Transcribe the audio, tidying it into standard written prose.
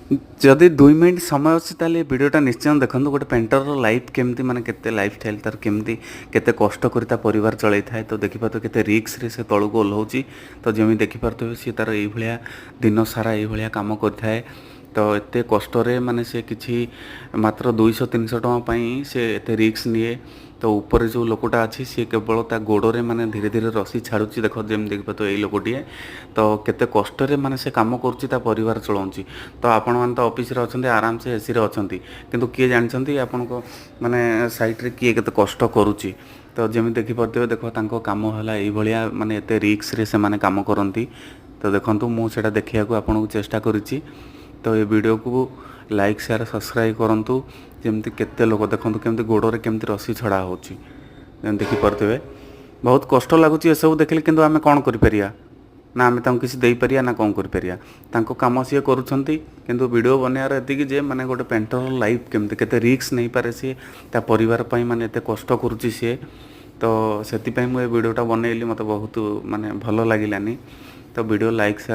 ଯଦି 2 ମିନିଟ୍ ସମୟ ଅଛି, ତାହେଲେ ଏ ଭିଡ଼ିଓଟା ନିଶ୍ଚୟ ଦେଖନ୍ତୁ। ଗୋଟେ ପେଣ୍ଟରର ଲାଇଫ୍ କେମିତି, ମାନେ କେତେ ଲାଇଫ୍ ଷ୍ଟାଇଲ୍ ତାର କେମିତି, କେତେ କଷ୍ଟ କରି ତା ପରିବାର ଚଳେଇଥାଏ। ତ ଦେଖିପାରୁଥିବେ କେତେ ରିସ୍କରେ ସେ ତଳକୁ ଓହ୍ଲାଉଛି। ତ ଯେମିତି ଦେଖିପାରୁଥିବେ, ସିଏ ତାର ଏଇଭଳିଆ ଦିନ ସାରା ଏଇଭଳିଆ କାମ କରିଥାଏ। ତ ଏତେ କଷ୍ଟରେ ମାନେ ସେ କିଛି ମାତ୍ର 200-300 ଟଙ୍କା ପାଇଁ ସେ ଏତେ ରିସ୍କ ନିଏ। ତ ଉପରେ ଯେଉଁ ଲୋକଟା ଅଛି, ସିଏ କେବଳ ତା ଗୋଡ଼ରେ ମାନେ ଧୀରେ ଧୀରେ ରସି ଛାଡ଼ୁଛି। ଦେଖ, ଯେମିତି ଦେଖିପାରୁଥିବେ, ଏଇ ଲୋକଟିଏ ତ କେତେ କଷ୍ଟରେ ମାନେ ସେ କାମ କରୁଛି, ତା ପରିବାର ଚଳାଉଛି। ତ ଆପଣମାନେ ତ ଅଫିସରେ ଅଛନ୍ତି, ଆରାମସେ ଏସିରେ ଅଛନ୍ତି, କିନ୍ତୁ କିଏ ଜାଣିଛନ୍ତି ଆପଣଙ୍କ ମାନେ ସାଇଡ଼ରେ କିଏ କେତେ କଷ୍ଟ କରୁଛି? ତ ଯେମିତି ଦେଖିପାରୁଥିବେ, ଦେଖ, ତାଙ୍କ କାମ ହେଲା ଏଇଭଳିଆ, ମାନେ ଏତେ ରିସ୍କରେ ସେମାନେ କାମ କରନ୍ତି। ତ ଦେଖନ୍ତୁ, ମୁଁ ସେଇଟା ଦେଖିବାକୁ ଆପଣଙ୍କୁ ଚେଷ୍ଟା କରିଛି। ତ ଏ ଭିଡ଼ିଓକୁ ଲାଇକ୍, ସେୟାର, ସବସ୍କ୍ରାଇବ୍ କରନ୍ତୁ। ଯେମିତି କେତେ ଲୋକ ଦେଖନ୍ତୁ, କେମିତି ଗୋଡ଼ରେ କେମିତି ରସି ଛଡ଼ା ହେଉଛି, ଯେମିତି ଦେଖିପାରୁଥିବେ। ବହୁତ କଷ୍ଟ ଲାଗୁଛି ଏସବୁ ଦେଖିଲେ, କିନ୍ତୁ ଆମେ କ'ଣ କରିପାରିବା? ନା ଆମେ ତାଙ୍କୁ କିଛି ଦେଇପାରିବା, ନା କ'ଣ କରିପାରିବା? ତାଙ୍କ କାମ ସିଏ କରୁଛନ୍ତି। କିନ୍ତୁ ଭିଡ଼ିଓ ବନେଇବାର ଏତିକି ଯେ ମାନେ ଗୋଟେ ପେଣ୍ଟର ଲାଇଫ୍ କେମିତି, କେତେ ରିସ୍କ ନେଇପାରେ ସିଏ ତା ପରିବାର ପାଇଁ, ମାନେ ଏତେ କଷ୍ଟ କରୁଛି ସିଏ। ତ ସେଥିପାଇଁ ମୁଁ ଏ ଭିଡ଼ିଓଟା ବନେଇଲି। ମୋତେ ବହୁତ ମାନେ ଭଲ ଲାଗିଲାନି। ତ ଭିଡ଼ିଓ ଲାଇକ୍, ସେୟାର